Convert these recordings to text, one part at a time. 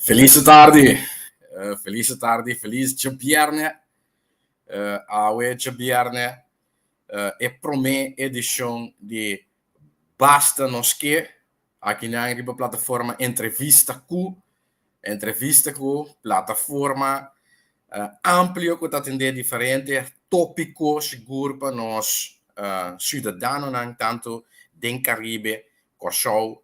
Felis tardi, felis tardi, felis djabièrnè. Awe djabièrnè e promé edishon di Basta Nos Ke akinan riba plataforma Entrevista Ku, Entrevista Ku, plataforma amplio ku ta atendé diferente tópiko sigur pa nos siudadanonan tantu den Karibe, Kòrsou,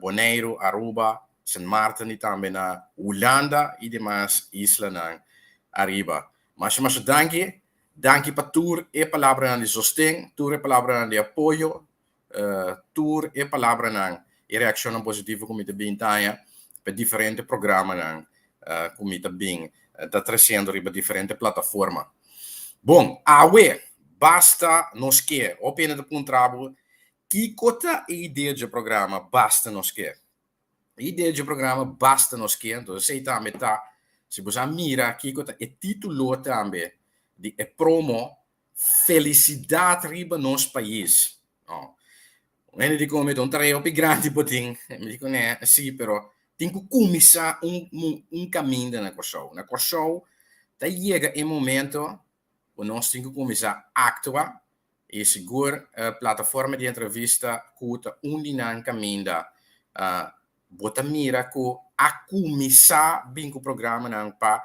Boneiru, Aruba, Sint Maarten i tambe na Hulanda i demas islanan ariba. Masha masha danki. Danki pa tur e palabranan di sosten, tur e palabranan di apoyo, tur e palabranan i reakshonnan positivo ku mi ta bin ta haña pa e diferente programanan ku mi ta bin ta tresiendo riba diferente plataforma. Bon, awe basta nos ke. Hopi hende ta puntra bo Kiko ta e idea dje programa Basta Nos Ke? E idea dje programa Basta Nos Ke, anto esei tambe ta, si bo sa mira kiko ta e titulo tambe di e promo, Felisidat riba nos pais. No. Un hende di komo ta un tarea hopi grandi bo tin. Mi di kuné, si, pero tin ku kuminsá un un kaminda na Kòrsou. Na Kòrsou ta yega e momento ku nos tin ku kuminsá aktua I sigur plataforma di entrevista ku ta un di nan kaminda bo ta mira ku a kuminsá bin ku programanan pa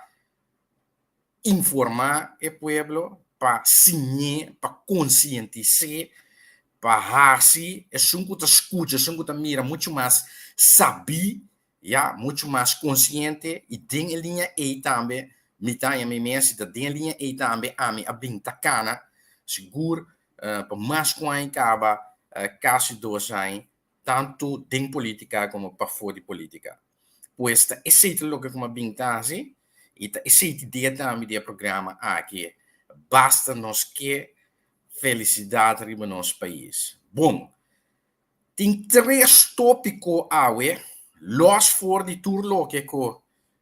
informá e pueblo, pa siñ'é, pa konsientis'é, pa hasi esun ku ta skucha, esun ku ta mira muchu mas sabí Ya, muchu mas konsiente i den e liña ei tambe mi ta haña mi mes i ta den e liña ei tambe ami a bin ta kana sigur pa mas ku aña kaba, kasi dos aña, tantu den politika komo pafó di politika. Pues ta esei ta loke ku mi a bin ta hasi i ta esei ta idea tambe di e programa aki, Basta nos ke felisidat riba nos pais. Bon, Tin tres tópiko awe, lòs for di tur loke ku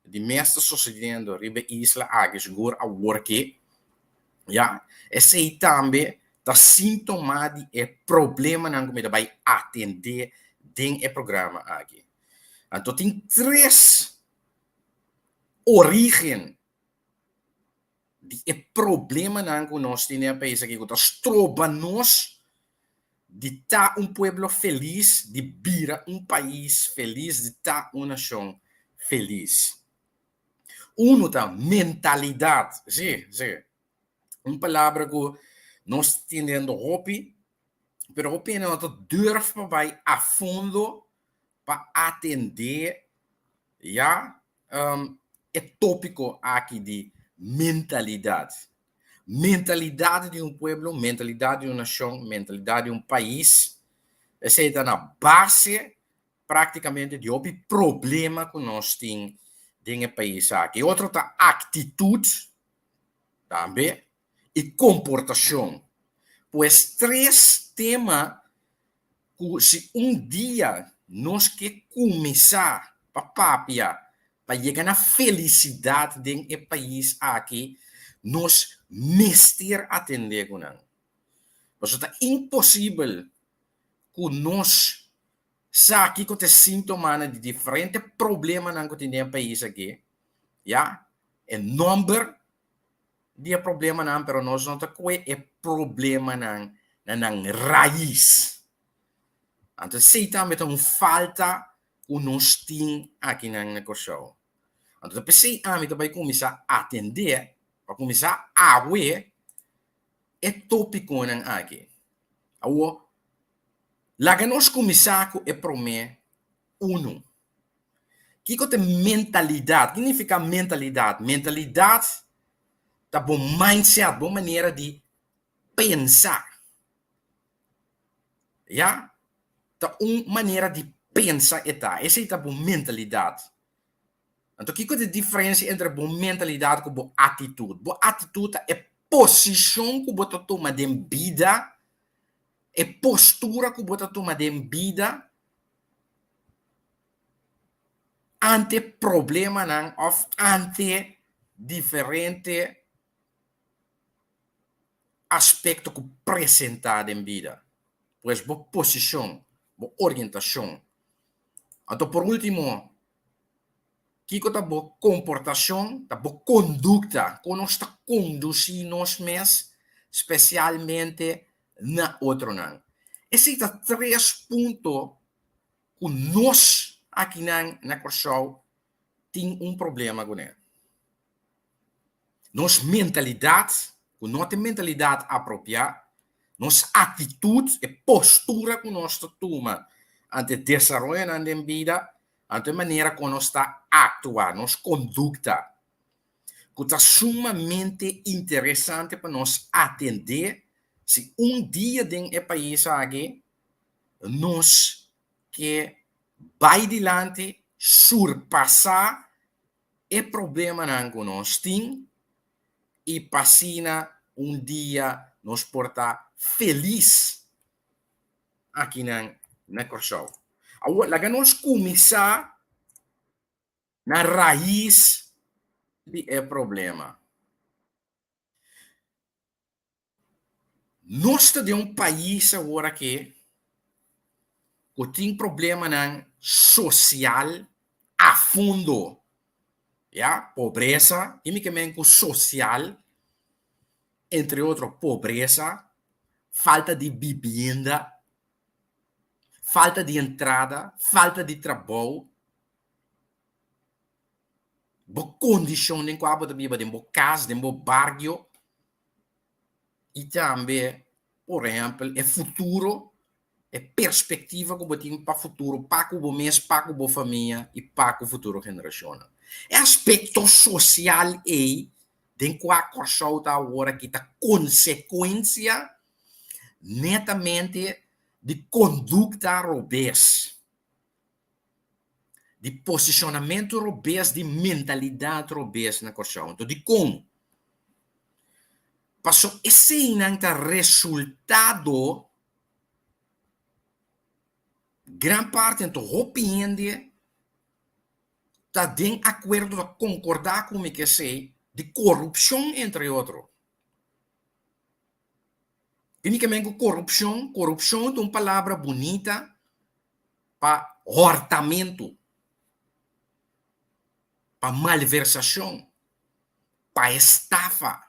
di mes ta sosediendo riba e isla aki, sigur awor ke, ya, esei tambe ta síntoma di e problemanan ku mi ta bai atendé den e programa aki. Anto tin tres orígen di e problemanan ku nos tin den e pais aki ku ta stroba nos di ta un pueblo felis, di bira un pais felis, di ta un nashon felis. Unu ta mentalidat, si, si, un palabra ku nos ta tendendo hopi, pero hopi hende no ta durf pa bai a fondo pa atendé ya e tópiko aki di mentalidat. Mentalidat di un pueblo, mentalidat di un nashon, mentalidat di un pais, esei ta na base práktikamente di hopi problema ku nos tin den e pais aki. E otro ta aktitut tambe i komportashon. Pues tres tema ku si un dia nos ke kuminsá pa papia pa yega na felisidat den e pais aki, nos mester atendé ku nan. Pasobra ta imposibel ku nos sa kiko ta e síntomanan di diferente problemanan ku tin den e pais aki, ya, e nòmber di e problemanan pero nos no ta koe e problemanan na nan rais. Anto esei tambe ta un falta ku nos tin akinan na Kòrsou. Anto ta p'esei ami ta bai kuminsá atendé, pa kuminsá awe e tópikonan aki. Awor, laga nos kuminsá ku e promé unu. Kiko ta mentalidat? Ki nifiká mentalidat? Mentalidat ta bo mindset, bo manera di pensa. Ya, ta un manera di pensa e ta. Esei ta bo mentalidat. Anto kiko ta e diferensia entre bo mentalidat ku bo atitut? Bo atitut ta e posishon ku bo ta tuma den bida, e postura ku bo ta tuma den bida ante problemanan òf ante diferente aspekto ku presentá den bida. Pues bo posishon, bo orientashon. Anto por último. Kiko ta bo komportashon, ta bo kondukta, kon nos ta kondusí nos mes, spesialmente na otronan. Esei ta tres punto ku nos akinan na Kòrsou tin un problema kuné. Nos mentalidat, ku no ta e mentalidat apropiá, nos aktitut, e postura ku nos ta tuma ante desaroyonan den bida, ante e manera kon nos ta aktua, nos kondukta, ku ta sumamente interesante pa nos atendé si un dia den e pais aki nos ke bai dilanti, surpasá e problemanan ku nos tin i pa asina un dia nos por ta felis akinan na Kòrsou. Awor laga nos kuminsá na rais di e problema. Nos ta den un pais awor aki ku tin problemanan sosial a fondo, ya, pobresa, i mi ke men ku sosial, entre otro pobresa, falta di bibienda, falta di entrada, falta di trabou, bo kondishon den kua bo ta biba, den bo kas, den bo bario. I tambe, por ehèmpel, e futuro, e perspektiva ku bo tin pa futuro, pa ku bo mes, pa ku bo famia i pa ku futuro generashonnan. E aspekto sosial ei den kua Kòrsou ta awor aki ta konsekuensia netamente di kondukta robes. Di posishonamentu robes, di mentalidat robes na Kòrsou. Anto dikon? Paso eseinan ta resultado gran parti anto hopi hende ta den akuerdo, ta konkordá ku mi ke esei, di korupshon entre otro. Únikamente ku korupshon, korupshon ta un palabra bunita pa hòrtamentu, pa malversashon, pa estafa,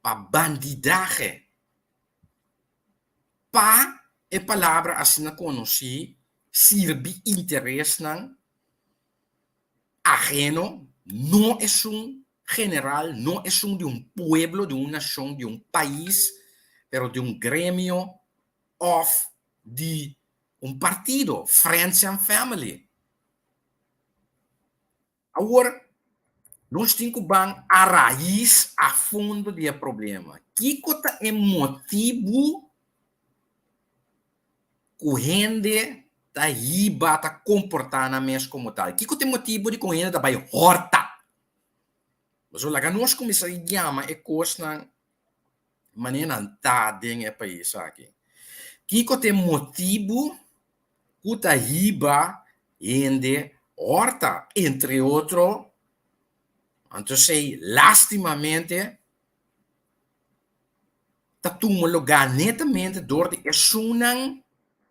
pa bandidahe, pa e palabra asina konosí sirbi interesnan aheno, no esun general, no esun di un pueblo, di un nashon, di un pais, pero di un gremio òf di un partido, friends and family. Awor, nos tin ku ban a rais, a fondo di e problema. Kiko ta e motibu ku hende ta hiba, ta komportá nan mes komo tal? Kiko ta e motibu di ku hende ta bai hòrta? Pasobra laga nos kuminsá yama e kosnan manera nan ta den e pais aki. Kiko ta e motibu ku ta hiba hende hòrta? Entre otro, anto esei lastimamente ta tuma lugá netamente dor di esunnan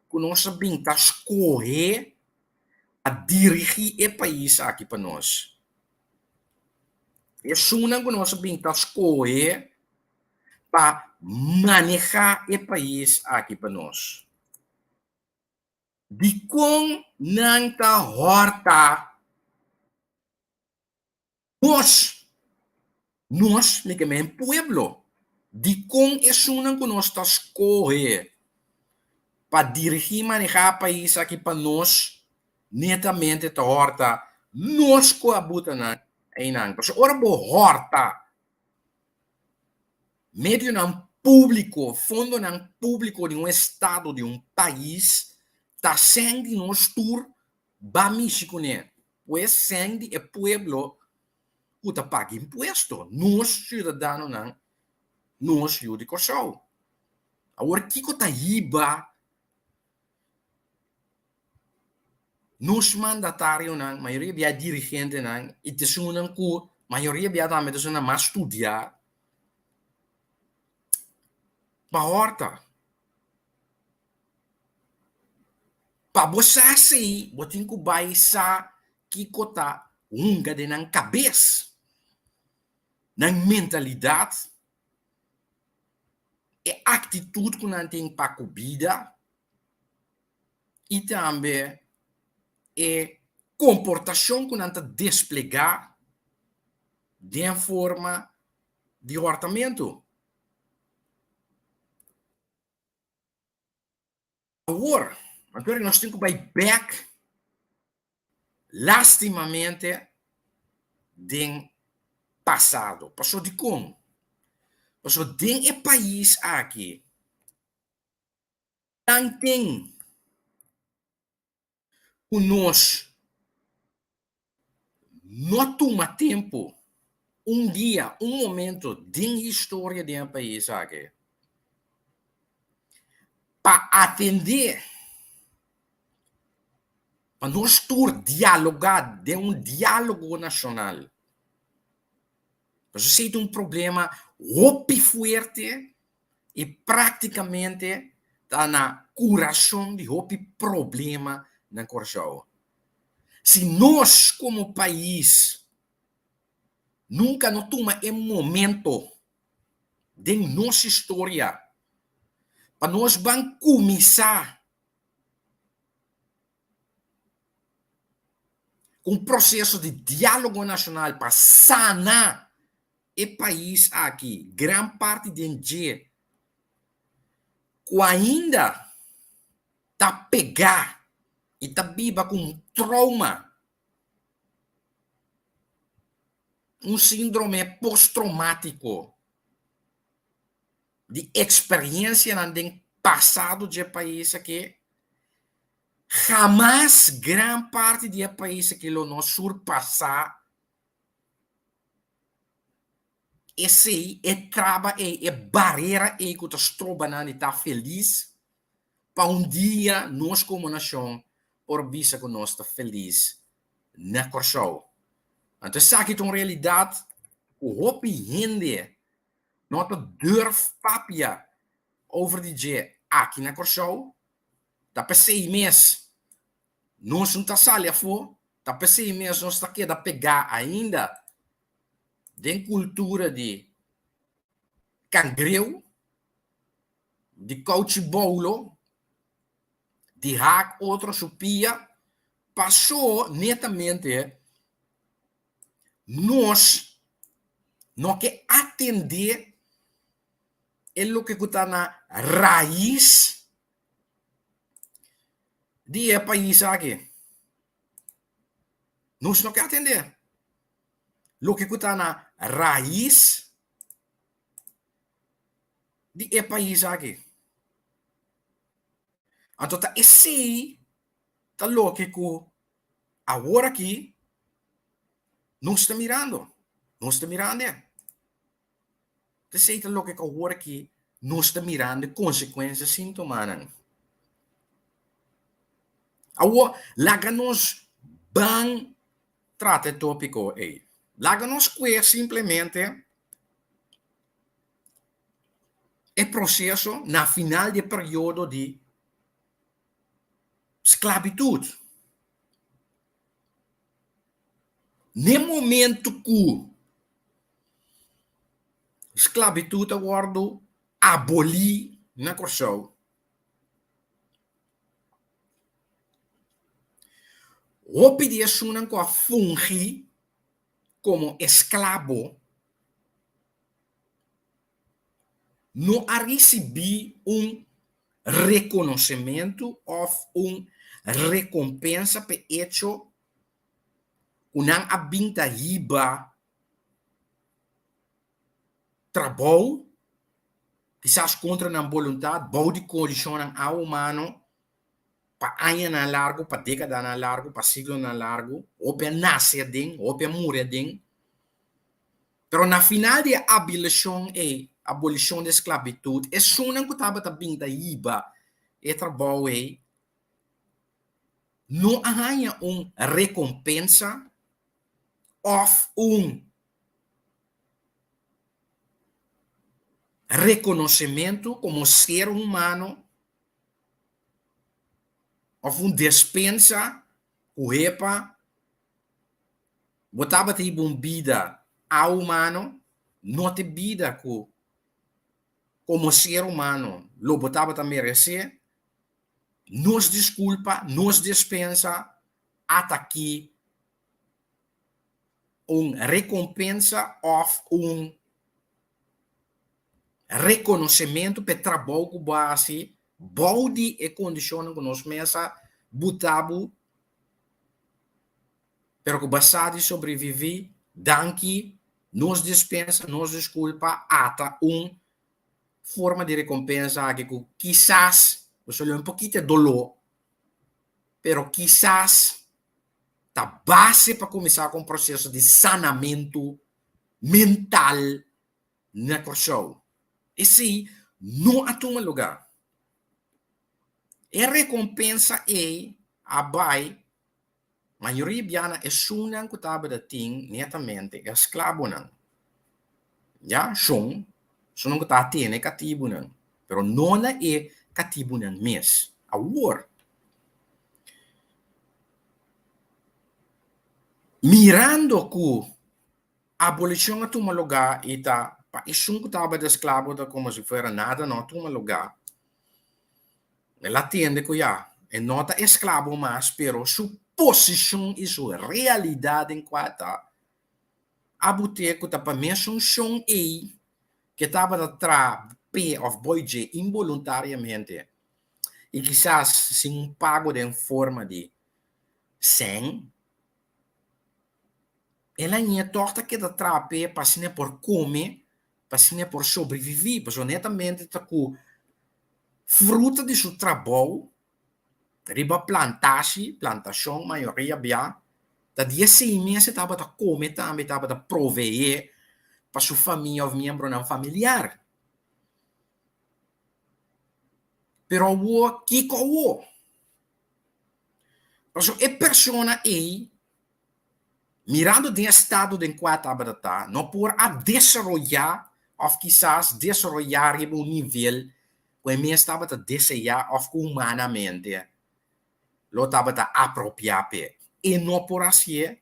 ku nos a bin ta skohe pa dirigí e pais aki pa nos. Esunnan ku nos a bin ta skohe pa manehá e pais aki pa nos. Dikon nan ta hòrta nos? Nos, mi ke men pueblo. Dikon esunnan ku nos ta skohe pa dirigí i manehá e pais aki pa nos netamente ta hòrta nos ku a buta nan einan? Pasobra ora bo hòrta medionan públiko, fondonan públiko di un estado, di un pais, ta sèn di nos tur ba mishi kuné. Pues sèn di e pueblo ku ta paga impuesto, nos siudadanonan, nos yu di Kòrsou. Awor kiko ta hiba Nos mandatarionan, mayoria bia dirigentenan i ta esunnan ku mayoria bia tambe ta esunnan mas studiá pa hòrta. Pa bo sa esei bo tin ku bai sa kiko ta. hunga den nan kabes, nan mentalidat, e aktitut ku nan tin pa ku bida i tambe e komportashon ku nan ta desplegá den forma di hòrtamentu. Awor, anto nos tin ku bai bèk lastimamente den pasado. Pasobra dikon? Pasobra den e pais aki tanten ku nos no tuma tempu un dia, un momento den historia den e pais aki pa atende, pa nos tur dialoga den un dialogo nashonal. Pasobra esei ta un problema hopi fuerte i práktikamente ta na kurason di hopi problema na Kòrsou. Si nos komo pais nunka no tuma e momento den nos historia pa nos ban kuminsá ku un proseso di diálogo nashonal pa sana e pais aki, gran parti den dje ku ainda ta pegá i ta biba ku un trouma, un síndrome postromátiko di eksperensianan den pasado dje pais aki, hamas gran parti di e pais aki lo no surpasá Esei, e traba ei, e barera ei ku ta stroba nan di ta felis, pa un dia nos komo nashon por bisa ku nos ta felis na Kòrsou. Anto esaki ta un realidat ku hopi hende no ta durf papia over di dje aki na Kòrsou. Ta p'esei mes Nos no ta sali afó, ta p'esei mes nos ta keda pegá ainda den kultura di kangreu, di kouchi boulo, di haak otro su pia, pasó netamente nos no ke atendé e loke ku ta na rais di e pais aki. Nos no ke atendé loke ku ta na rais di e pais aki. Anto ta esei ta loke ku awor aki nos ta mirando. Nos ta mirando. Esei ta loke ku awor aki nos ta mirando e konsekuensia síntomanan. Awor, laga nos ban trata e tópiko ei. Laga nos kue simplemente e proseso na final di e periodo di sklabitut. N'e momento ku sklabitut a wòrdu abolí na Kòrsou, hopi di esunnan ku a fungi komo esklabo no a risibí un rekonosementu òf un rekompensa p'e echo ku nan a bin ta hiba trabou, kisas kontra nan boluntat, bou di kondishonnan ahumano, pa añanan largu, pa dékadanan largu, pa siglonan largu, hopi a nase aden, hopi a muri aden. Pero na final di e abilishon ei, abolishon di esklabitut, esunnan ku tabata bin ta hiba e trabou ei no a haña un rekompensa òf un rekonosementu komo ser humano òf un despensa ku hepa. Bo tabata hiba un bida ahumano, no ta e bida ku komo ser humano lo bo tabata meresé. Nos diskulpa, nos despensa, ata aki un rekompensa òf un rekonosementu pa e trabou ku bo a hasi bou di e kondishonnan ku nos mes a buta bo, pero ku bo a sa di sobreviví. Danki, nos despensa, nos diskulpa, ata un forma di rekompensa aki ku kisas bo sali un pokito e doló, pero kisas ta base pa kuminsá ku un proseso di sanamentu mental na Kòrsou. Esei no a tuma lugá. E rekompensa ei a bai mayoria bia na esunnan ku tabata tin netamente esklabonan. Ya, shon, esunnan ku ta tene katibunan, pero no na e katibunan mes. Awor, mirando ku abolishon a tuma lugá i ta pa esun ku tabata esklabo ta komo si fuera nada no a tuma lugá, el a tende ku ya e no ta esklabo mas pero su posishon i su realidat den kua ta a but'é ku ta pa mesun shon ei ke tabata traha p'e òf boi dje inboluntariamente i kisas sin un pago den forma di sèn. El a ñe tòg ta keda traha p'e pa asina e por kome, pa asina e por sobreviví, pasobra netamente ta ku fruta di su trabou riba plantashi, plantashon mayoria bia, ta di esei mes e tabata kome tambe, e tabata proveé pa su famia òf miembronan familiar. Pero awor, kiko awor? Pasobra e persona ei, mirando den e estado den kua e tabata ta, no por a desaroyá òf kisas desaroyá riba un nivel ku e mes tabata deseá òf ku humanamente lo tabata apropiá p'e. E no por hasié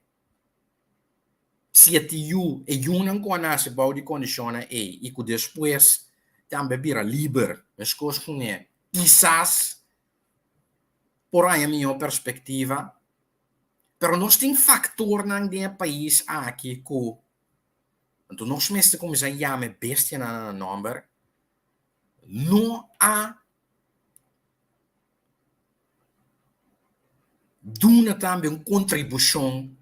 si e tin yu, e yunan ku a nase bou di kondishonnan ei i ku despues tambe bira liber meskos kuné, kisas por haña mihó perspektiva, pero nos tin faktornan den e pais aki ku anto nos mester kuminsá yama e bestianan na nan nòmber, no a duna tambe un kontribushon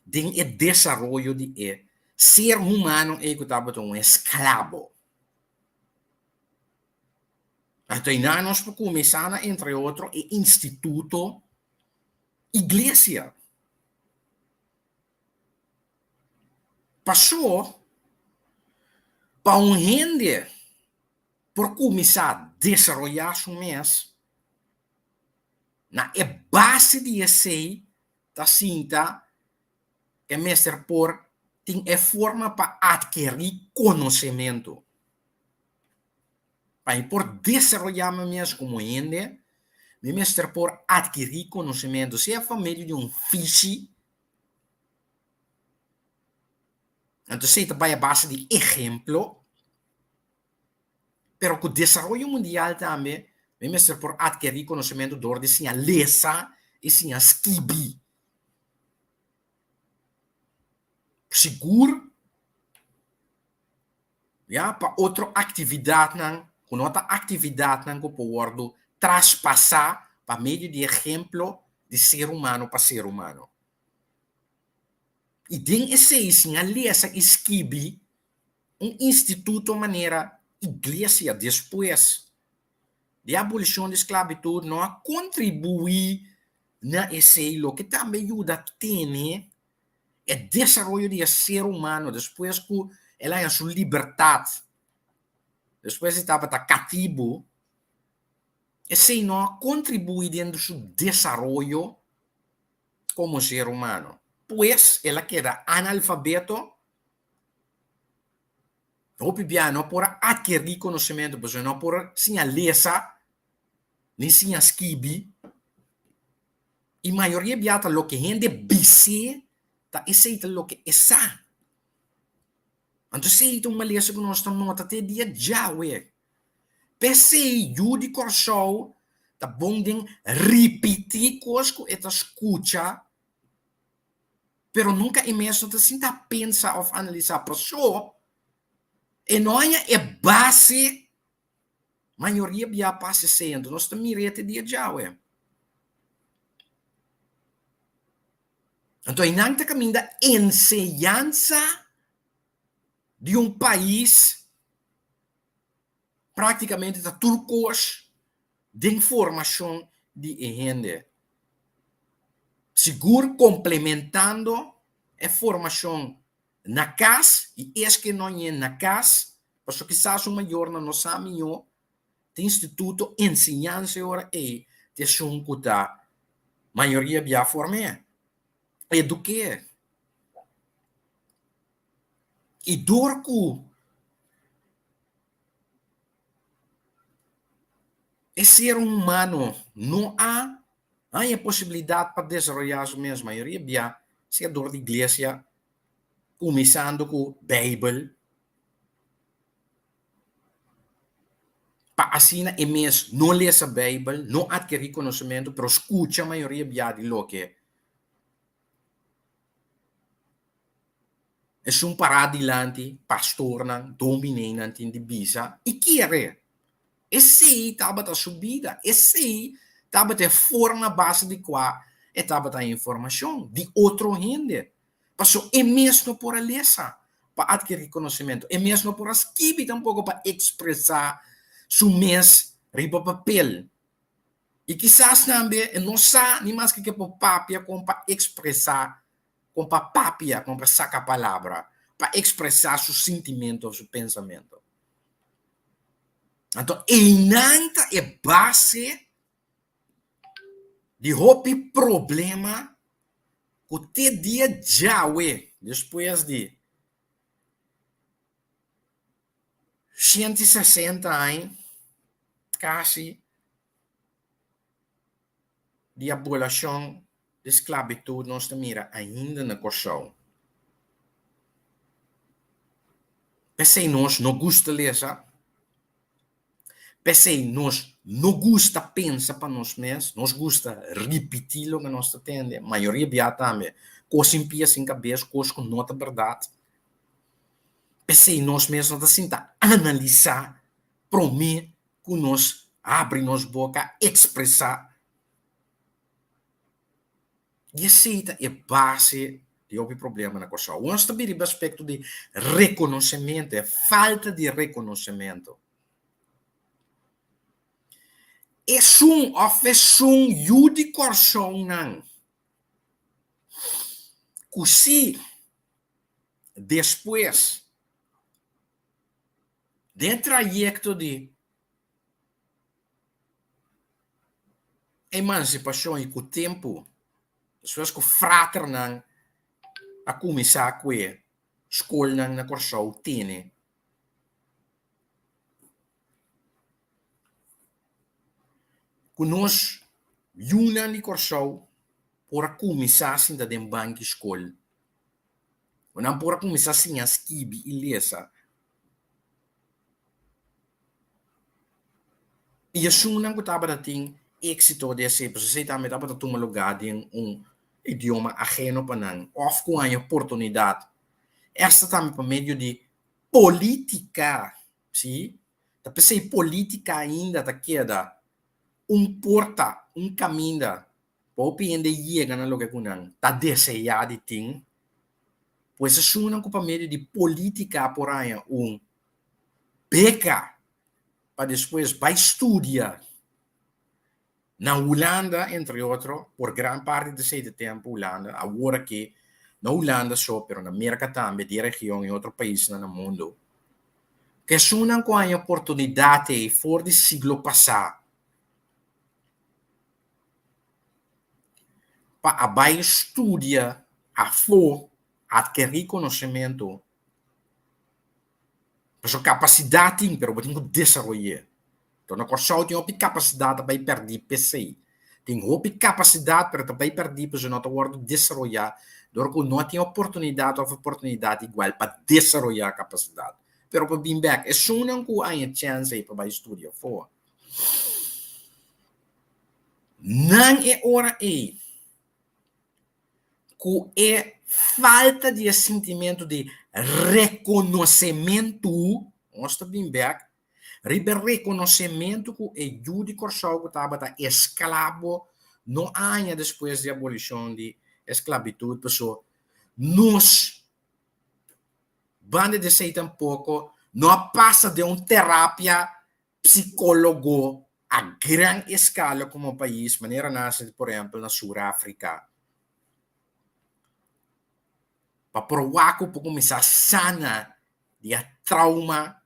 den e desaroyo di e ser humano ei ku tabata un esklabo. Anto einan nos por kuminsá na entre otro e instituto iglesia. Pasó pa un hende por kuminsá desaroyá su mes, na e base di esei ta sinta e mester por tin e forma pa atkerí konosementu. Pa mi por desaroyá mi mes komo hende, mi mester por atkirí konosementu, sea pa medio di un fishi, anto esei ta bai a base di ehemplo, pero ku desaroyo mundial tambe mi mester por atkirí konosementu dor di siña lesa i siña skibi. Sigur. Ya pa otro aktividatnan ku no ta aktividatnan ku por wòrdu traspasá pa medio di ehemplo di ser humano pa ser humano. I den esei sin a lesa i skibi un instituto manera iglesia despues di abolishon di sklabitut no a kontribuí na esei loke tambe yuda tene E desaroyo di e ser humano despues ku el a haña su libertat, despues di tabata katibu, esei no a kontribuí den su desaroyo komo ser humano. Pues el a keda analfabeto, hopi bia no por a atkerí konosementu pasobra no por a siña lesa ni siña skibi. I mayoria bia ta loke hende bis'é Ta esei ta loke e sa. Anto esei ta un malesa ku nos ta nota te dia djawe. P'esei yu di Kòrsou ta bon den ripití kos ku e ta skucha, pero nunka e mes no ta sinta pensa òf analisá. Pasó e no haña e base mayoria bia pasa esei, anto nos ta mir'é te dia djawe. Anto einan ta kaminda enseñansa di un pais práktikamente ta tur kos den formashon di e hende. Sigur komplementando e formashon na kas i es ke no ñe na kas, pasobra kisas un mayornan no sa mihó, Te instituto enseñansa e ora ei ta esun ku ta mayoria bia form'é, eduk'é. I dor ku e ser humano no a haña e posibilidat pa desaroyá su mes, mayoria bia sea dor di iglesia, kuminsando ku Beibel, Pa asina e mes no lesa Beibel, no atkerí konosementu, pero skucha mayoria bia di loke esun pará dilanti pastornan, dominénan tin di bisa i kere. Esei tabata su bida, esei tabata e forma a base di kua e tabata haña informashon di otro hende. Pasobra e mes no por a lesa pa adkerí konosementu. E mes no por a skibi tampoko pa ekspresá su mes riba papel. I kisas tambe e no sa ni maske ke por papia kon pa ekspresá, kon pa papia, kon pa saka palabra pa ekspresá su sintimentu òf su pensamentu. Anto einan ta e base di hopi problema ku te dia djawe despues di 160 aña kasi di abolashon di sklabitut nos ta mira ainda na Kòrsou. P'esei nos no gusta lesa. P'esei nos no gusta pensa pa nos mes, nos gusta ripití loke nos ta tende, mayoria bia tambe kos sin pia sin kabes, kos ku no ta bèrdat. P'esei nos mes no ta sinta analisá promé ku nos habri nos boka ekspresá. I esei ta e base di hopi problema na Kòrsou. Nos ta bira riba aspekto di rekonosementu, e falta di rekonosementu. Esun òf esun yu di Kòrsounan ku si despues den e trayekto di Emansipashon i ku tempu, despues ku fraternan a kuminsá ku e skolnan na Kòrsou tene ku nos yunan di Kòrsou por a kuminsá sinta den banki skol, ku nan por a kuminsá siña skibi i lesa. I esunnan ku tabata tin éksito di esei, pasobra esei tambe tabata tuma lugá den un idioma aheno pa nan òf ku haña oportunidat, esta tambe pa medio di polítika, sí, ta p'esei polítika ainda ta keda un porta, un kaminda pa hopi hende yega na loke ku nan ta deseá di tin. Pues esunnan ku pa medio di polítika por haña un beka pa despues bai studia na Hulanda, entre otro, por gran parti di esei tempu Hulanda, awor aki no Hulanda so, pero na Merka tambe, di e region i otro paisnan na mundu. Ku esunnan ku haña oportunidat ei for di siglo pasá pa a bai studia afó, atkerí konosementu, Pasobra kapasidat tin, pero bo tin ku desaroy'é. Enton na Kòrsou tin hopi kapasidat ta bai pèrdí p'esei. Tin hopi kapasidat pero ta bai pèrdí pasobra no ta wòrdu desaroyá dor ku no tin oportunidat òf oportunidat igual pa desaroyá kapasidat. Pero pa bin bèk, esunnan ku a haña chèns ei pa bai studia afó, nan e ora ei ku e falta di e sintimentu di rekonosementu, nos ta bin bèk riba e rekonosementu ku e yu di Kòrsou ku tabata esklabo no a haña despues di abolishon di esklabitut, paso nos banda di esei tampoko no a pasa den un terapia psikólogo a gran eskala komo pais, manera nan hasi por ehèmpel na Sur Afrika, pa por wak ku por kuminsá sana di e trauma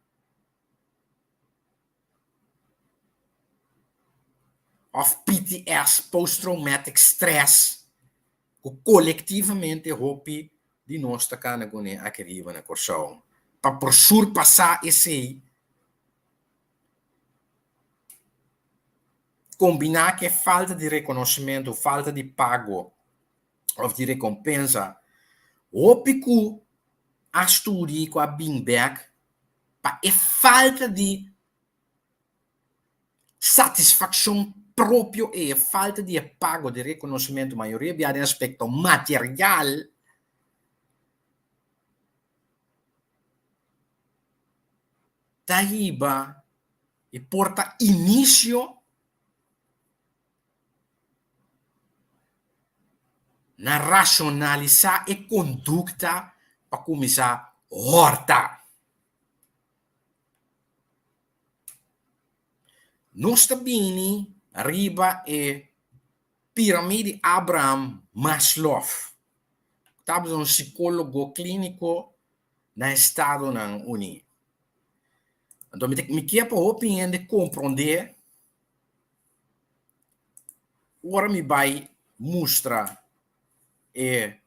òf PTS, Post Traumatic Stress, ku kolektivamente hopi di nos ta kana kuné aki riba na Kòrsou. Pa por surpasá esei, Kombiná ku e falta di rekonosementu, falta di pago òf di rekompensa, hopi ku a studia i ku a bin bèk pa e falta di satisfakshon propio ei, e falta di e pago, di rekonosementu, mayoria bia den aspekto material, ta hiba e por ta inicio na racionalisa e conducta pa cuminsa horta. Nos ta bini riba e piramide di Abraham Maslow, tabata un psicologo clinico na Estadonan Uní. Anto mi ta mi kier pa hopi hende komprondé ora mi bai mustra e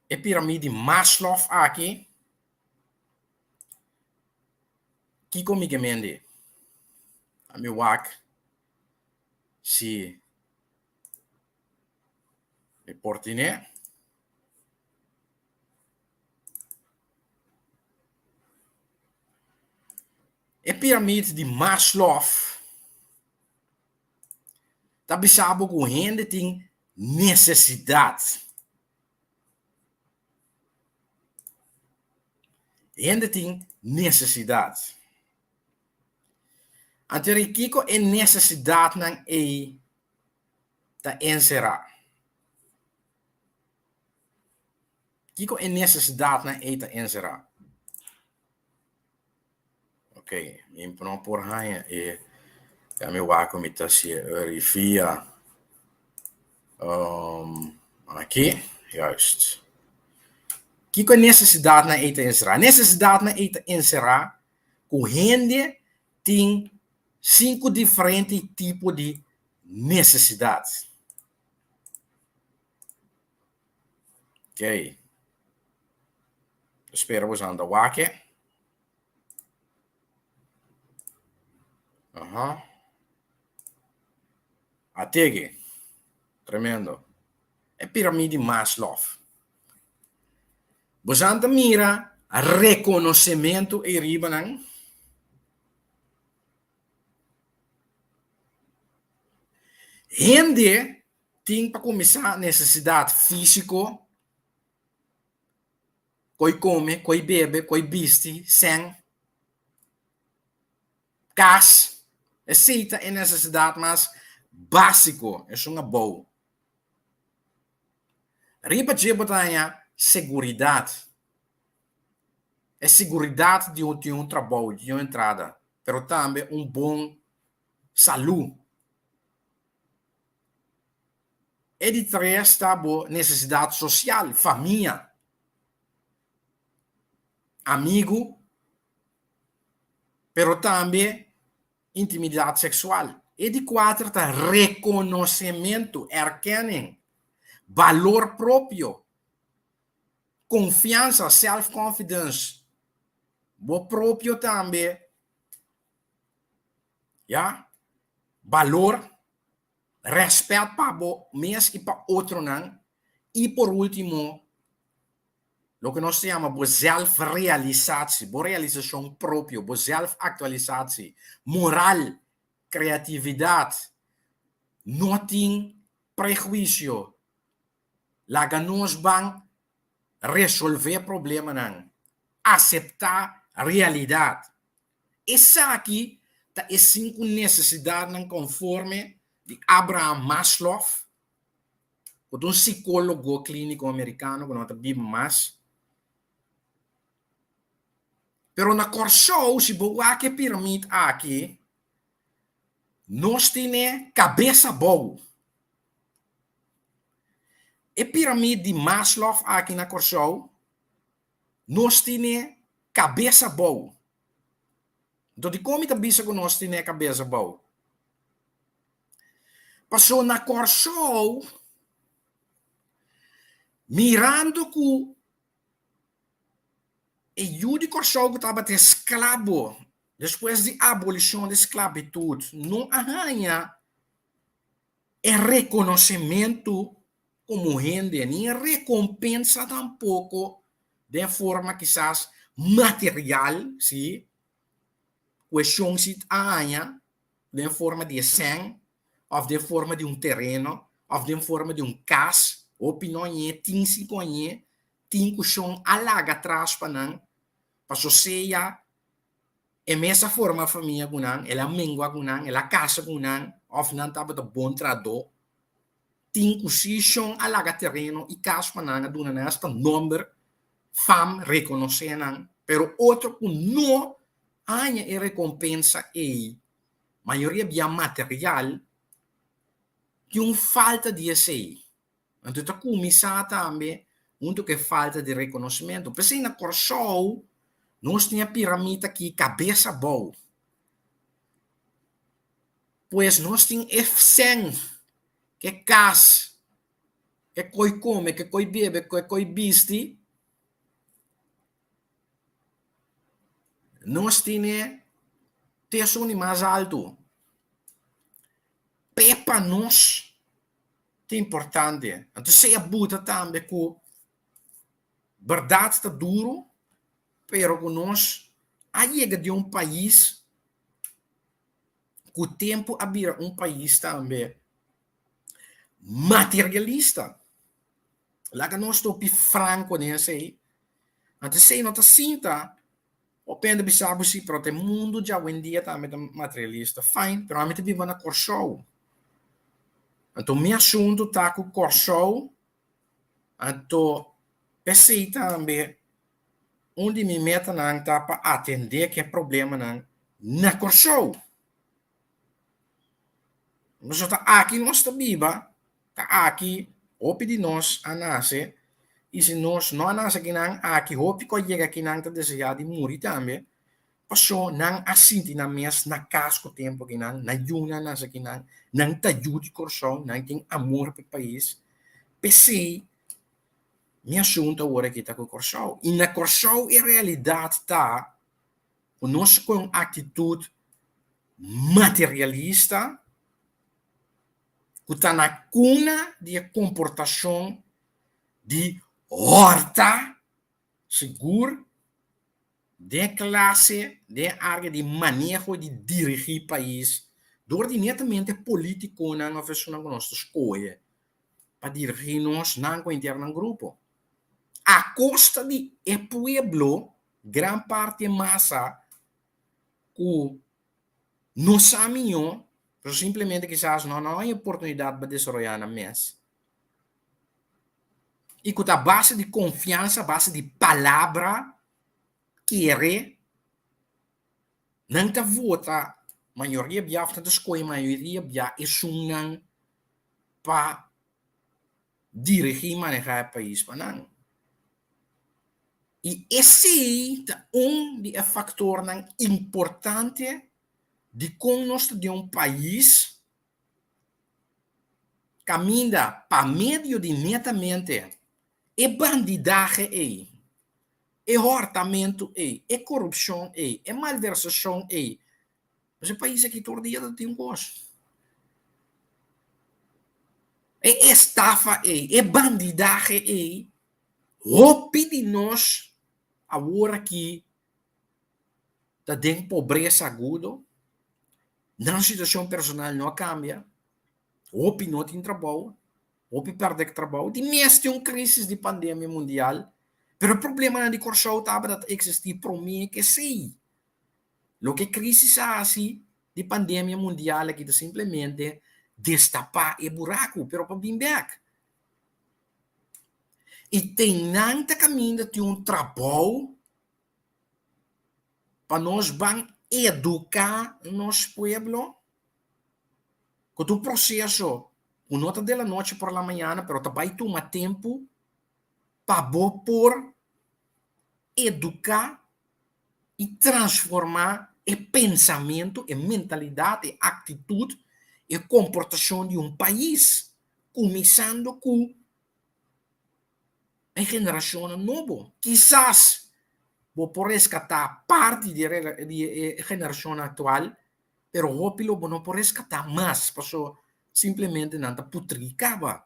e piramid di Maslow aki, kiko mi ke mende? Mi wak si mi por tine. E piramid di Maslow ta bisa bo ku hende tin nesesidat. Hende tin nesesidat. Anto kiko e nesesidatnan ei ta enserá? Kiko e nesesidatnan ei ta enserá? Ok, mi no por haña e ya mi wak ku mi ta hasi rivia um, aki, juist. Kiko e nesesidatnan ei ta enserá? Nesesidatnan ei ta enserá ku hende tin sinku diferente tipo di nesesidat. Ok. Spera boso anda wak e. Aha. Atege. Tremendo. E piramid di Maslow. Boso anda mira rekonosementu ei riba nan. Hende Tin pa kuminsá nesesidat físiko, koi kome, koi bebe, koi bisti, sèn, kas. Esei ta e nesesidat mas básiko, esun abou. Riba dje bo ta haña seguridat. E seguridat di un tin un trabou, di un entrada, pero tambe un bon salú. E di tres ta bo nesesidat sosial, famia, amigu, pero tambe intimidat seksual. E di kuater ta rekonosementu, erkenning, balor propio, konfiansa, self-confidence, bo propio tambe, ya. Balor, rèspèt pa bo mes i pa otronan i por último loke nos ta yama bo zelfrealisatie, bo realisashon propio, bo zelfaktualisatie, moral, kreatividat, no tin prehuisio, laga nos ban resolvé problemanan, aseptá realidat. Esaki ta e sinku nesesidatnan konforme di Abraham Maslow, ku ta un sikólogo klíniko amerikano ku no ta biba mas. Pero na Kòrsou, si bo wak e piramid aki, nos tene kabes abou. E piramid di Maslow aki na Kòrsou, nos tene kabes abou. Anto dikon mi ta bisa ku nos tene kabes abou? Pasobra na Kòrsou, mirando ku e yu di Kòrsou ku tabata esklabo despues di abolishon di sklabitut no a haña e rekonosementu komo hende, ni e rekompensa tampoko den forma kisas material, si, ku e shon si a haña den forma di e sèn òf den forma di un tereno òf den forma di un kas, hopi no hañ'é, tin si ku hañ'é, tin ku shon a laga atras pa nan, paso sea E mes a forma famia ku nan, el a mengua ku nan, el a kasa ku nan òf nan tabata bon trahadó. Tin ku si shon a laga tereno i kas pa nan, a duna nan asta nòmber, fam, rekonosé nan. Pero otro ku no haña e rekompensa ei, mayoria bia material, tin un falta di esei. Anto ta kuminsá tambe huntu ku e falta di rekonosementu. P'esei na Kòrsou nos tin e piramid aki kabes abou. Pues nos tin e sèn, ke kas, ke koi kome, ke koi bebe, ke koi bisti. Nos tin e tesun di mas altu. P'e pa nos Ta importante. Anto sea buta tambe ku bèrdat ta duru, pero ku nos a yega di un pais ku tempu a bira un pais tambe materialista. Laga nos topi franko den esei. Anto esei no ta sinta Hopi hende bisa bo si, pero ta e mundu djawendia tambe ta materialista. Fine, pero ami ta biba na Kòrsou. Anto mi asuntu ta ku Kòrsou, anto p'esei tambe un di mi metanan ta pa atendé ku e problemanan na Kòrsou. Pasobra ta aki nos ta biba, ta aki hopi di nos a nase, i si nos no a nase akinan, aki hopi ku a yega akinan ta deseá di muri tambe, pasobra nan a sinti nan mes na kas ku tempu akinan, nan yunan a nase akinan, nan ta yu di Kòrsou, nan tin amor pa e pais. P'esei mi asuntu awor aki ta ku Kòrsou. I na Kòrsou e realidat ta ku nos ku un aktitut materialista ku ta na kuna di e komportashon di hòrta sigur den e klase, den e área di maneho di dirigí pais dor di netamente polítikonan òf esunnan ku nos ta skohe pa dirigí nos nan ku henter nan grupo. A kosta di e pueblo gran parti e masa ku no sa mihó, pero simplemente kisas no no hay oportunidat pa desaroyá nan mes. I ku ta base di konfiansa, base di palabra, kere, nan ta vota mayoria bia òf nan ta skohe mayoria bia esunnan pa dirigí i manehá e pais pa nan. I esei ta un di e faktornan importante dikon nos ta den un pais kaminda pa medio di netamente e bandidahe ei, e hòrtamentu ei, e korupshon ei, e malversashon ei, nos e pais aki tur dia ta tin kos. E estafa ei, e bandidahe ei, hopi di nos awor aki ta den pobresa agudo, nan situacion personal no a cambia, hopi no tin trabou, hopi perde trabou, di mes tin un crisis di pandemia mundial, pero e problemanan di Corsou tabata ta existi prome ke esey. Loke e crisis a haci di pandemia mundial aki ta simplemente destapa e buracu, pero pa bin bek. I ten nan ta caminda tin un trabou pa nos ban educa nos pueblo cu ta un proceso cu no ta de la noche por la mañana pero ta bay tuma tempo pa bo por educa y transforma e pensamento, e mentalidad, e actitud, e comportacion di un pais, cuminsando cu e generacionnan nobo. Kisas bo por rescata parti di e generacionnan actual, pero hopi lo bo no por rescata mas, paso simplemente nan ta putri caba.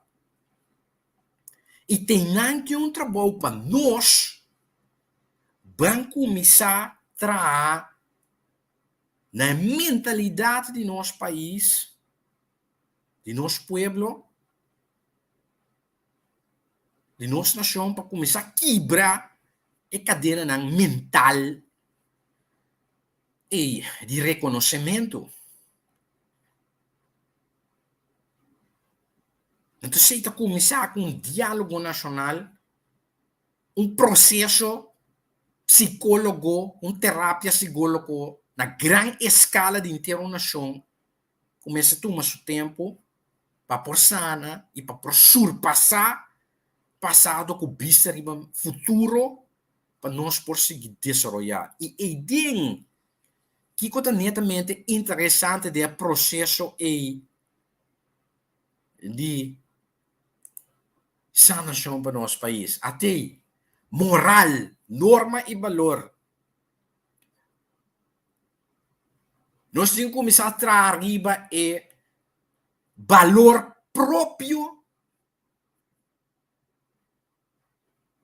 Y ten nan tin un trabou pa nos ban cuminsa traha na e mentalidad di nos pais, di nos pueblo, di nos nacion pa cuminsa kibra e cadenanan mental ey di reconocemento. Entonces esey ta cuminsa cu un dialogo nacional, un proceso psicologo, un terapia psicologo na gran escala di henter un nacion cu mester tuma su tempo pa por sana y pa por surpasa pasado cu bista riba futuro pa nos por sigui desaroya. Y eyden kico ta netamente interesante den e proceso ey di sanacion pa nos pais? Atey, moral, norma y balor. Nos tin cuminsa traha riba e balor propio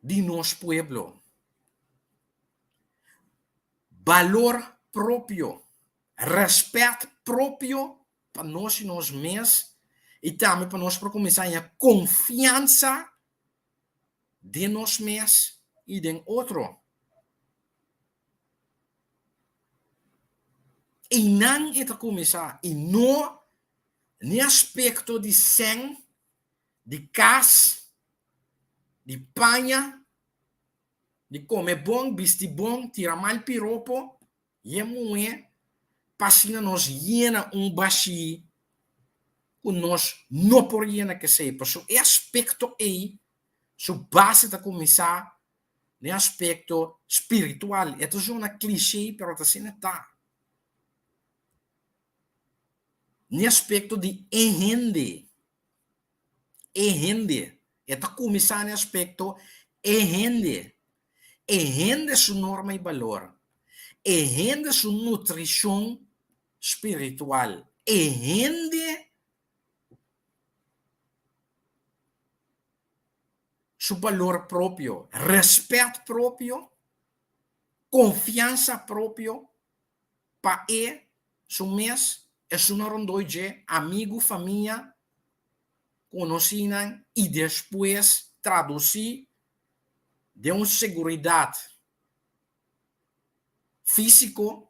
di nos pueblo. Balor propio, respet propio pa nos y nos mes y tambe pa nos por cuminsa haña confiansa den nos mes y den otro. Einan e ta kuminsá i no n'e aspekto di sèn, di kas, di paña, di kome bon, bisti bon, tira mal piropo, ye muhé, pa asina nos yena un bashí ku nos no por yena k'esei. Pasobra e aspekto ei su base ta kuminsá Den aspecto spiritual, e ta zona cliché pero ta asina ta. Den aspecto di e hende, e hende, e ta cuminsa den aspecto e hende, e hende su norma y balor, e hende su nutricion spiritual, e hende su balor propio, respet propio, confiansa propio pa e, su mes, esunnan rondoi dje, amigo, famia, conocinan y despues traduci den un seguridad fisico,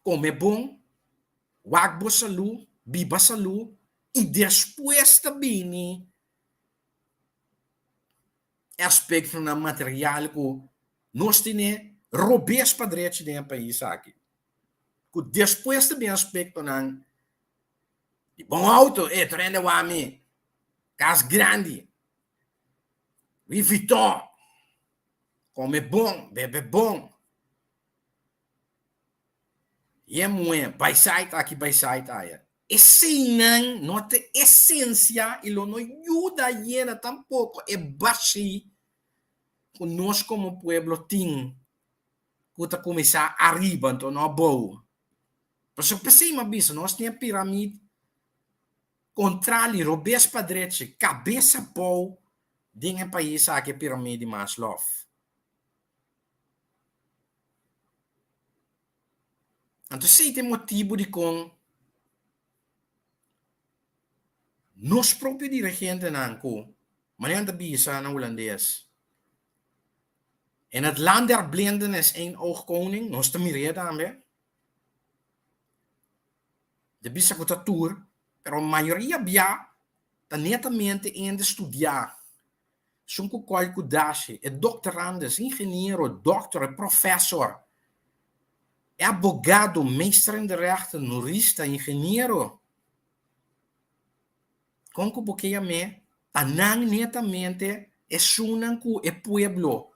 Come bon, wak bo salú, biba salú i despues ta bini e aspektonan material ku nos tene robes pa drechi den e pais aki. Ku despues ta bini aspektonan di bon outo, e tur hende wak mi, kas grandi, Louis Vuitton, come bon, bebe bon. Ye muhé, bai sait aki, bai sait aya. Eseinan no ta esensia i lo no yuda yena tampoko e bashí ku nos komo pueblo tin ku ta kuminsá ariba anto no abou. Pasobra p'esei mi a bisa nos tin e piramid. Kontrali, robes pa drechi, kabes abou den e pais aki e piramide di Maslow. Anto esei ta e motibu dikon nos propio dirigentenan ku, manera nan ta bisa na hulandes, In het land der blinden is één oog koning, nos ta mir'é tambe. Ta bisa ku ta tur, pero mayoria bia ta netamente hende studiá. Esun ku kòi ku dashi, e doktorandes, ingeniero, dòkter, e profèsor, e abogado, meester in de rechten, nurista, ingeniero. Kon ku bo ke yam'é? Ta nan netamente esunnan ku e pueblo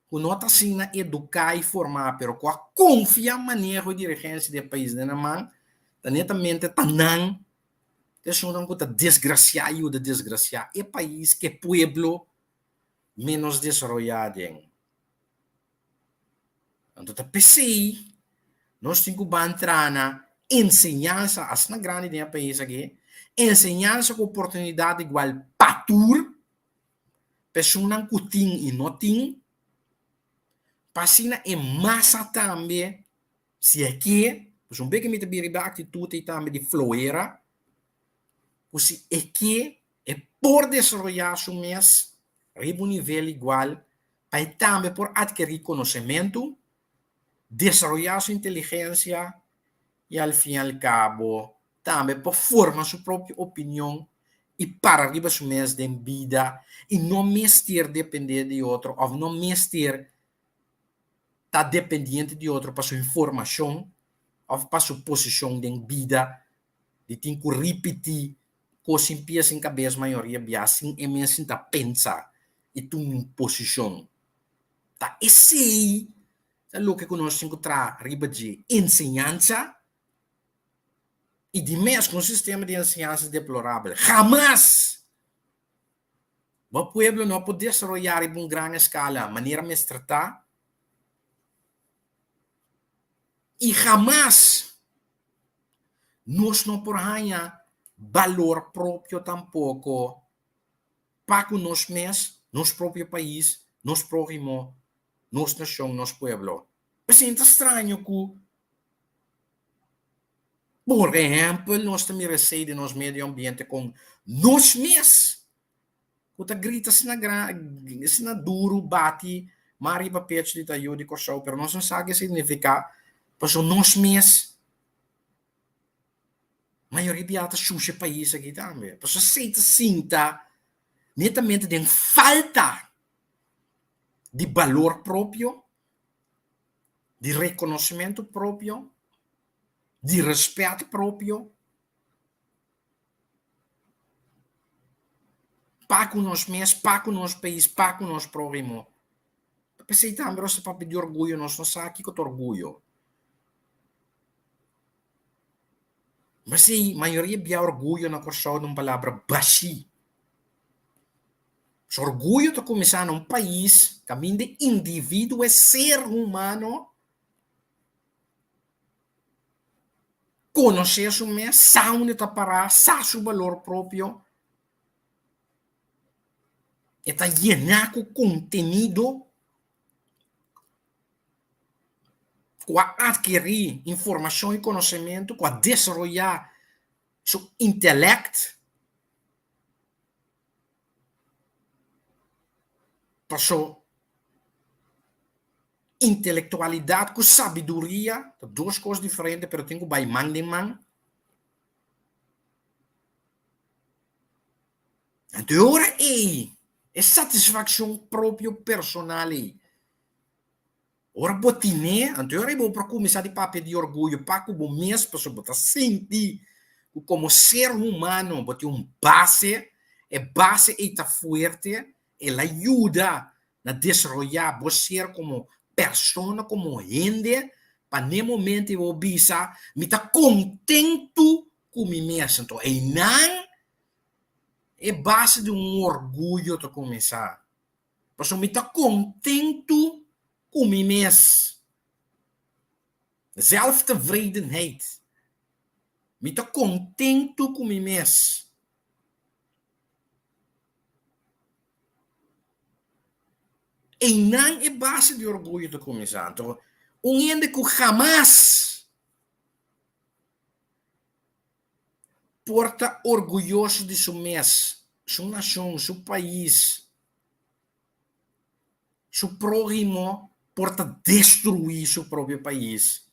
ku no ta asina eduká i formá pero ku a konfia maneho i dirigensia di e pais den nan man, ta netamente ta nan ta esunnan ku ta desgrasiá i yuda desgrasiá e pais ku e pueblo ménos desaroyá den. Anto ta p'esei nos tin ku ban tra na enseñansa asina grandi den e pais aki, enseñansa ku oportunidat igual pa tur, personanan ku tin i no tin, pa asina e masa tambe si e ke, pasobra un bes ke mi ta bira riba e aktitut ei tambe di floera, ku si e ke e por desaroyá su mes riba un nivel igual pa e tambe por adkerí konosementu, desaroyá su inteligensia i al fin i al kabo tambe por forma su propio opinion i para riba su mes den bida i no mester dependé di otro òf no mester ta dependiente di otro pa su informashon òf pa su posishon den bida di tin ku ripití kos sin pia sin kabes mayoria bia sin e mes sinta pensa i tuma un posishon. Ta esei ta loke ku nos tin ku traha riba dje, enseñansa i di mes ku un sistema di enseñansa deplorabel hamas bo pueblo no por desaroyá riba un gran eskala manera mester ta i hamas Nos no por haña balor propio tampoko pa ku nos mes, nos propio pais, nos próhimo, nos nashon, nos pueblo. P'esei ta straño ku, por ehèmpel, nos ta mira esei den nos medio ambiente kon nos mes ku ta grita asina gran, asina duru, bati man riba pecho di ta yu di Kòrsou, pero nos no sa ke signifiká, pasobra nos mes mayoria bia ta shusha e pais aki tambe, pasobra esei ta sinta netamente den falta di balor propio, di rekonosementu propio, di rèspèt propio. Pa ku nos mes, pa ku nos pais, pa ku nos próhimo. P'esei tambe nos ta papia di orguyo, nos no sa kiko ta orguyo. P'esei mayoria bia orguyo na Kòrsou ta un palabra bashí. Pasobra orguyo ta kuminsá na un pais kaminda e individuo, e ser humano, Konosé su mes, sa unda e ta pará, sa su balor propio. E ta yená ku kontenido ku a atkerí informashon i konosementu, ku a desaroyá su intelèkt. Paso Intelektualidat ku sabiduria ta dos kos diferente pero tin ku bai man den man. Anto e ora ei, e satisfakshon propio personal ei, ora bo tine, anto e ora ei bo por kuminsá di papia di orguyo pa ku bo mes pasobra bo ta sinti ku komo ser humano bo tin un base, e base ei ta fuerte, el a yuda na desaroyá bo ser komo persona, komo hende, pa n'e momento ei bo bisa, Mi ta kontentu ku mi mes. Anto einan e base di un orguyo ta kuminsá. Pasobra mi ta kontentu ku mi mes. Zelftevredenheid. Mi ta kontentu ku mi mes. Einan e base di orguyo ta kuminsá. Anto, un hende ku hamas por ta orguyoso di su mes, su nashon, su pais, su próhimo, por ta destruí su propio pais,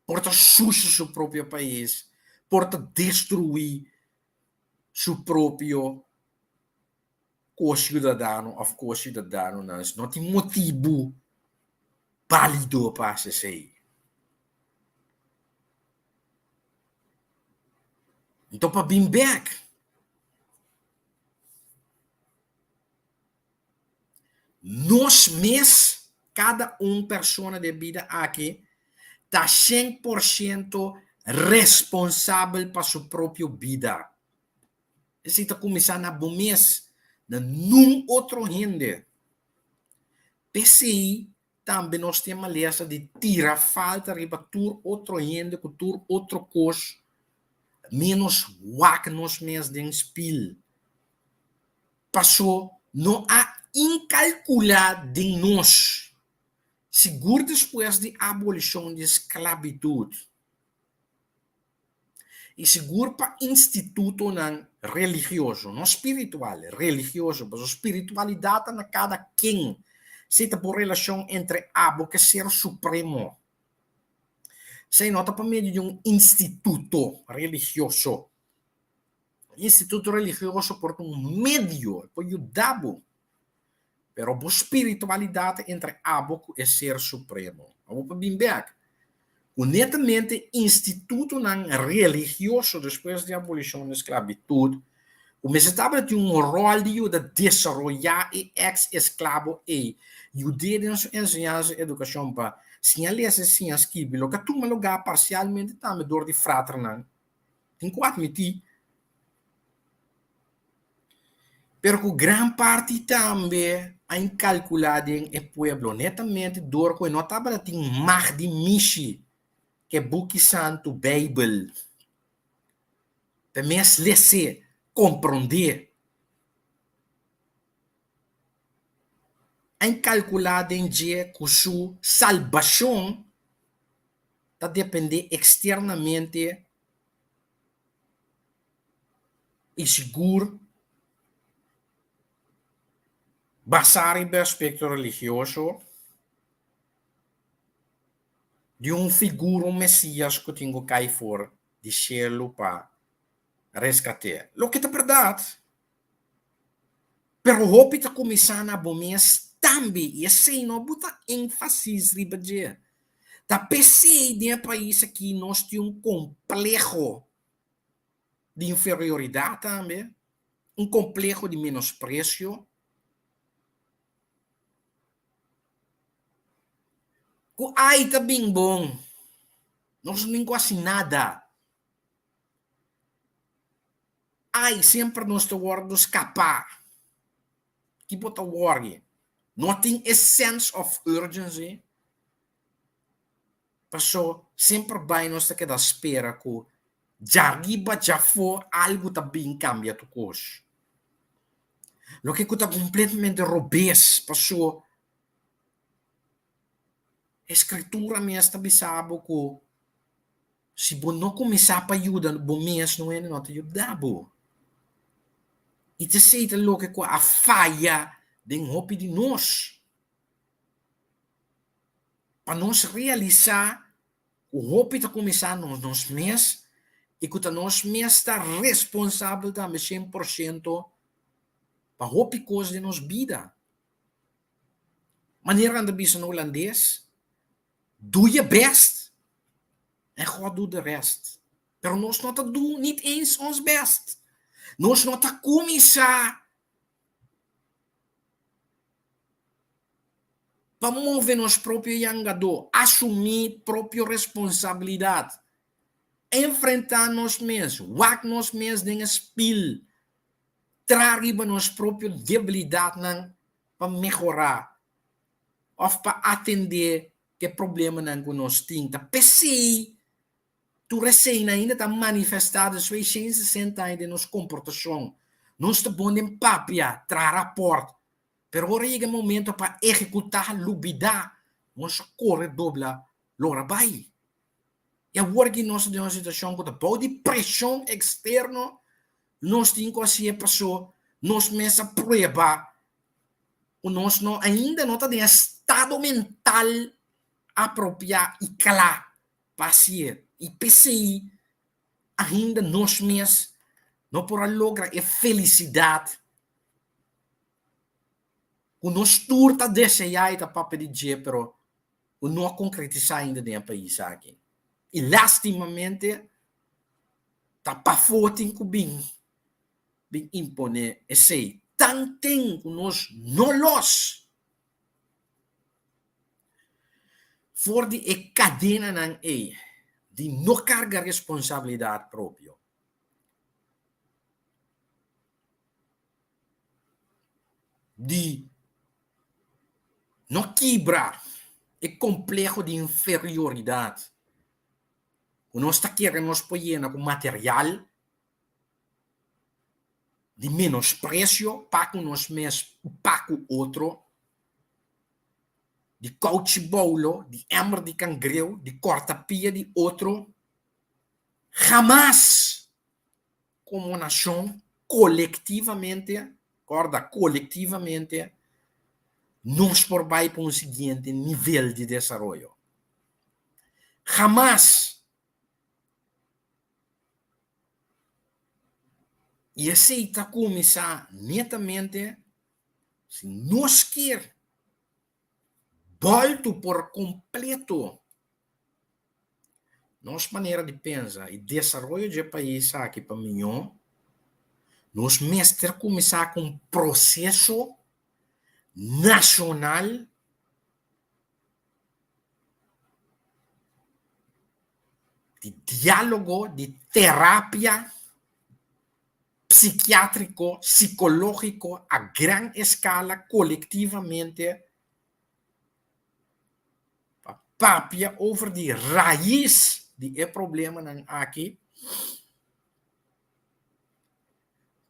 por ta susha su propio pais, por ta destruí su propio ko-siudadano òf ko-siudadanonan. No tin motibu bálido pa hasi esei. Nto pa bin bèk, nos mes, kada un persona den bida aki, ta 100% responsabel pa su propio bida. Esei ta kuminsá na bo mes, na nun otro hende. P'esei tambe nos tin e malesa di tira falta riba tur otro hende ku tur otro kos, ménos wak nos mes den spil. Pasó no a inkalkulá den nos, sigur despues di abolishon di sklabitut. I sigur pa institutonan religioso, no spiritual, religioso, pasobra spiritualidat ta na kada ken, esei ta bo relashon entre abo ku e Ser Supremo. Esei no ta pa medio di un instituto religioso. Instituto religioso por ta un medio, e por yuda bo, pero bo spiritualidad ta entre abo cu e Ser Supremo. Abo por bin bek cu netamente institutonan religioso despues di abolicion di esclavitud cu mester tabata tin un rol di yuda desaroya e ex-esclavo ey, yud'é den su enseñansa y educacion pa siña lesa y siña skibi, loke a tuma lugar parcialmente tambe dor di fraternan. Tin ku atmití. Pero ku gran parti tambe a inkalkulá den e pueblo, netamente dor ku e no tabata tin mag di mishi ku e buki santu, Beibel, pa e mes les'é, komprondé. A inkalkulá den dje ku su salbashon ta dependé eksternamente i sigur basá riba e aspekto religioso di un figura, un Mesias ku tin ku kai for di shelu pa reskat'é. Loke ta bèrdat. Pero hopi ta kuminsá na bo mes tambe i esei no bo ta énfasis riba dje. Ta p'esei den e pais aki nos tin un kompleho di inferioridat tambe, un kompleho di menospresio. Ku ai ta bin bon, nos no tin ku hasi nada. Ai, semper nos ta wòrdu skapá. Ki bo ta wòrdi? No tin e sense of urgency. Paso semper bai nos ta keda spera ku djariba djafó algu ta bin kambia tur kos. Loke ku ta kompletamente robes paso e skritura mes ta bisa bo ku Si bo no kuminsá pa yuda bo mes, no hende no ta yuda bo. I ta esei ta loke ku a faya den hopi di nos. Pa nos realisá ku hopi ta kuminsá nos nos mes i ku ta nos mes ta responsabel tambe 100% pa hopi kos den nos bida. Manera nan ta bisa na hulandes, Do je best en God doet de rest. Pero nos no ta do niet eens ons best. Nos no ta kuminsá pa move nos propio yangadó, asumí propio responsabilidat, enfrentá nos mes, wak nos mes den e spil, traha riba nos propio debilidatnan pa mehorá. òf pa atendé ku e problemanan ku nos tin. Ta p'esei tur eseinan ainda ta manifestá despues di 160 aña den nos komportashon. Nos ta bon den papia, traha rapòrt. Pero ora yega e momento pa ehekutá, lubidá, nos a kore dobla lora bai. I awor ki nos ta den un situashon ku ta bou di preshon eksterno, nos tin ku hasié paso nos mes a prueba ku nos no ainda no ta den e estado mental apropiá i kla pa hasié. I p'esei ainda nos mes no por a logra e felisidat ku nos tur ta deseá i ta papia di dje pero ku no a konkretisá ainda den e pais aki. I lastimamente ta pafó tin ku bin bin imponé esei. Tanten ku nos no los for di e kadenanan ei di no karga responsabilidat propio. Di no kibra e kompleho di inferioridat ku nos ta kere nos por yena ku material di menospresio pa ku nos mes i pa ku otro, di kouchi boulo, di ember di kangreu, di kòrta pia di otro, hamas komo nashon kolektivamente, kòrda kolektivamente, nos por bai pa un siguiente nivel di desaroyo. Hamas! I esei ta kuminsá netamente si nos kier bòltu por kompleto nos manera di pensa i desaroyo dje pais aki pa mihó, nos mester kuminsá ku un proseso nashonal di diálogo, di terapia psikiátriko, sikológiko a gran eskala kolektivamente pa papia over di rais di e problemanan aki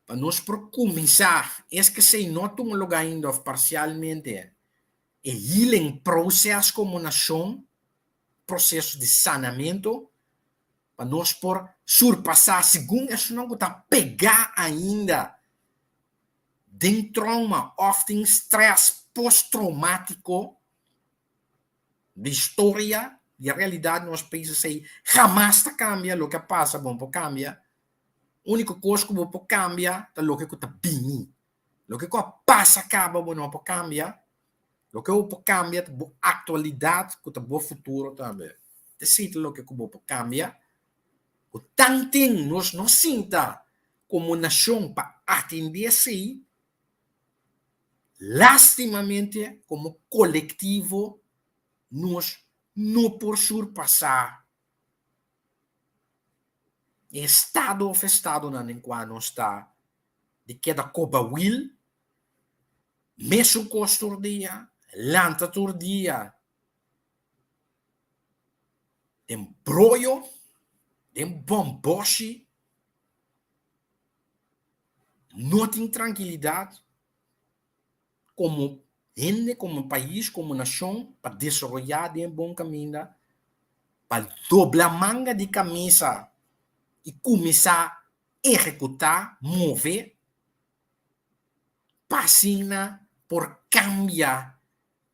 pa nos por kuminsá, es ke esei no a tuma lugá ainda òf parsialmente, e healing process komo nashon, proseso di sanamentu, pa nos por surpasá segun esunnan ku ta pegá ainda den trauma òf tin strès post-traumático di historia, di e realidat di nos pais esei hamas ta kambia, loke a pasa bo no por kambia, úniko kos ku bo por kambia ta loke ku ta bini. Loke ku a pasa kaba bo no por kambia. Loke bo por kambia ta bo aktualidat ku ta bo futuro tambe. Esei ta loke ku bo por kambia. Ku tanten nos no sinta komo nashon pa atendé esei, lastimamente komo kolektivo nos no por surpasá e estado òf estadonan den kua nos ta di keda koba wil, mesun kos tur dia, lanta tur dia den broyo, den bòmbòshi, no tin trankilidat komo hende, komo pais, komo nashon pa desaroyá den e bon kaminda, pa dobla manga di kamisa i kuminsá ehekutá, move, pa asina por kambia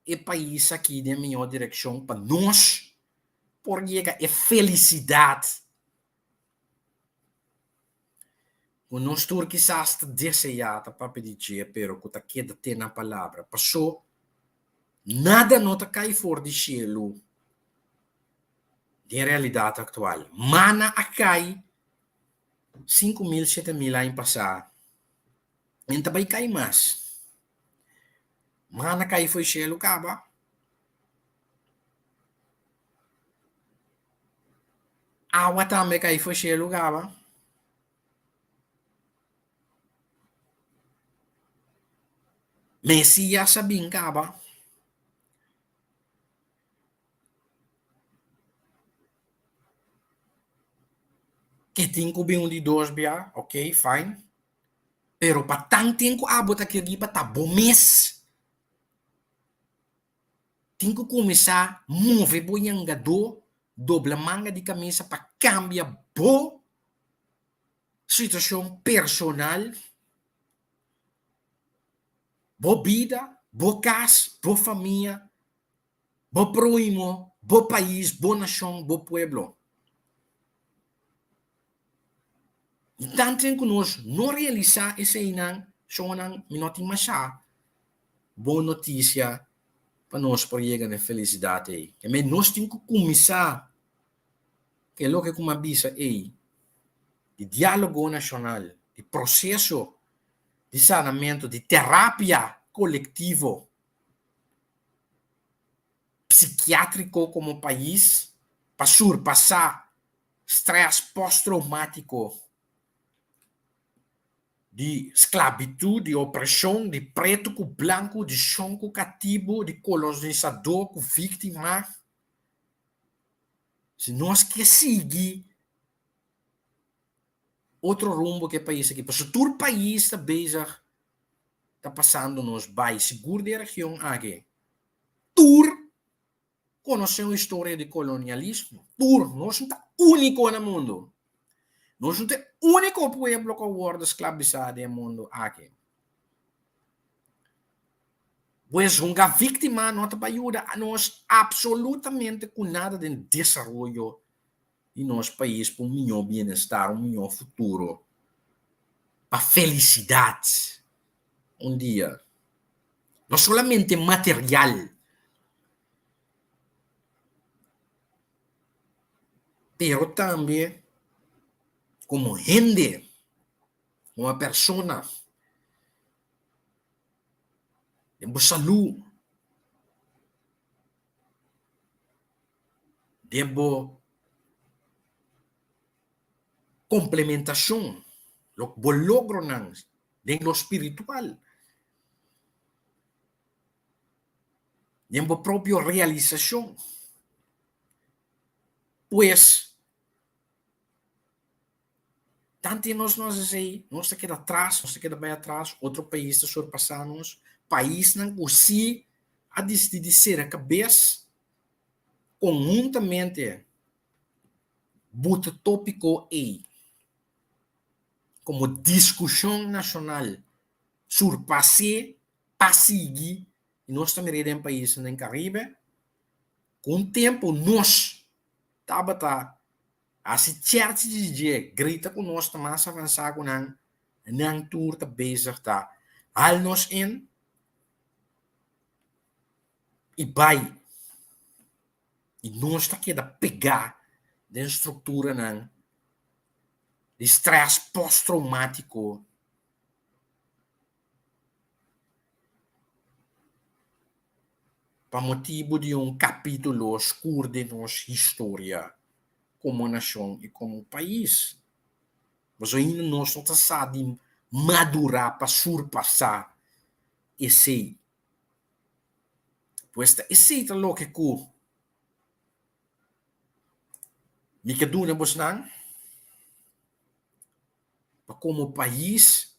e pais aki den mihó direkshon pa nos por yega e felisidat ku nos tur kisas ta deseá, ta papia di dje, pero ku ta keda te na palabra. Pasó nada no ta kai for di shelu den realidat aktual. Mana a kai 5000, 7000 aña pasá, e ta bai kai mas. Mana kai for di shelu kaba. Awa tambe kai for shelu kaba. Mesias a bin kaba. Ke tin ku bin un di dos bia, ok, fine. Pero pa tan tin ku abo ta kere riba ta bo mes. Tin ku kuminsá move bo yangadó, dobla manga di kamisa pa kambia bo situashon personal, bo bida, bo kas, bo famia, bo prohimo, bo pais, bo nashon, bo pueblo. I tanten ku nos no realisá eseinan, shonnan, mi no tin mashá bon notisia pa nos por yega na e felisidat ei. Kemey nos tin ku kuminsá ku e loke ku mi a bisa ei, di diálogo nashonal, di proseso di sanamentu, di terapia kolektivo psikiátriko komo pais pa surpasá strès post-traumático di sklabitut, di opreshon, di pretu ku blanku, di shon ku katibu, di kolonisadó ku víktima. Si nos ke sigui otro rumbo ku e pais aki, pasobra tur pais ta bezig ta pasando nos bai, sigur den e region aki, tur konosé un historia di kolonialismo. Tur, nos no ta úniko na mundu. Nos no ta e úniko pueblo ku a wòrdu sklabisá den e mundu aki. Pues hunga víktima no ta pa yuda nos apsolutamente ku nada den desaroyo di nos pais pa un mihó bienestar, un mihó futuro, pa felisidat un dia. No solamente material, pero tambe como hende, como persona, den bo salú, den bo komplementashon, bo logronan den lo spiritual, den bo propio realisashon. Pues, tantu nos no hasi esei, nos ta keda atras, nos ta keda bai atras, otro pais ta surpasá nos, paisnan ku sí a disidí di sera kabes konhuntamente buta tópiko ei komo diskushon nashonal surpas'é pa sigui i nos ta mir'é den paisnan den Karibe ku un tempu nos tabata hasi chèrchi di dje grita ku nos ta mas avansá ku nan, nan tur ta bezig ta hal nos in i bai i nos ta keda pegá den strukturanan di strès post-traumático pa motibu di un kapítulo skur den nos historia komo nashon i komo pais. Pasobra ainda nos no ta sa di madurá pa surpasá esei. Pues ta esei ta loke ku mi ke duna bosnan pa komo pais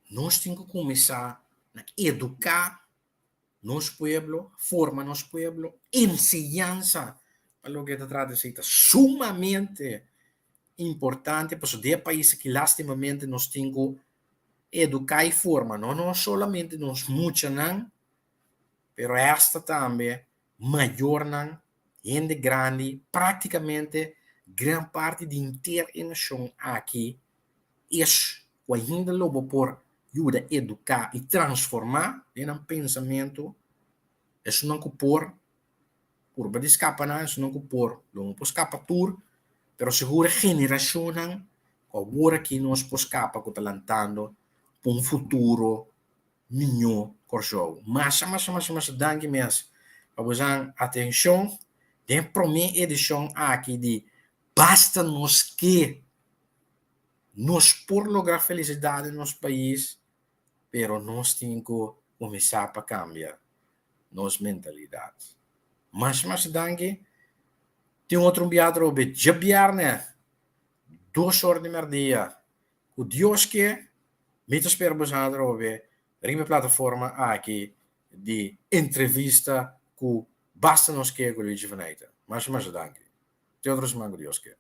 nos tin ku kuminsá na eduká nos pueblo, forma nos pueblo, enseñansa pa loke ta trata esei ta sumamente importante pasobra den e pais aki lastimamente nos tin ku eduká i forma no no solamente nos muchanan pero hasta tambe mayornan, hende grandi, práktikamente gran parti di henter e nashon aki es ku ainda lo bo por yuda eduká i transformá den nan pensamentu, esunnan ku por purba di skapa nan, esunnan ku por lo no por skapa tur, pero sigur e generashonnan ku awor aki nos por skapa ku ta lantando pa un futuro mihó Kòrsou. Masha masha masha masha danki mes pa bosan atenshon den e promé edishon aki di Basta Nos Ke. Nos por logra felisidat den nos pais, pero nos tin ku kuminsá pa kambia nos mentalidat. Masha masha danki. Tin otro un bia atrobe djabièrnè dos or di mèrdia. Ku Dios ke, mi ta spera boso atrobe riba e plataforma aki. di entrevista ku Basta Nos Ke ku Luigi Faneyte. Masha masha danki. Te otro siman ku Dios ke.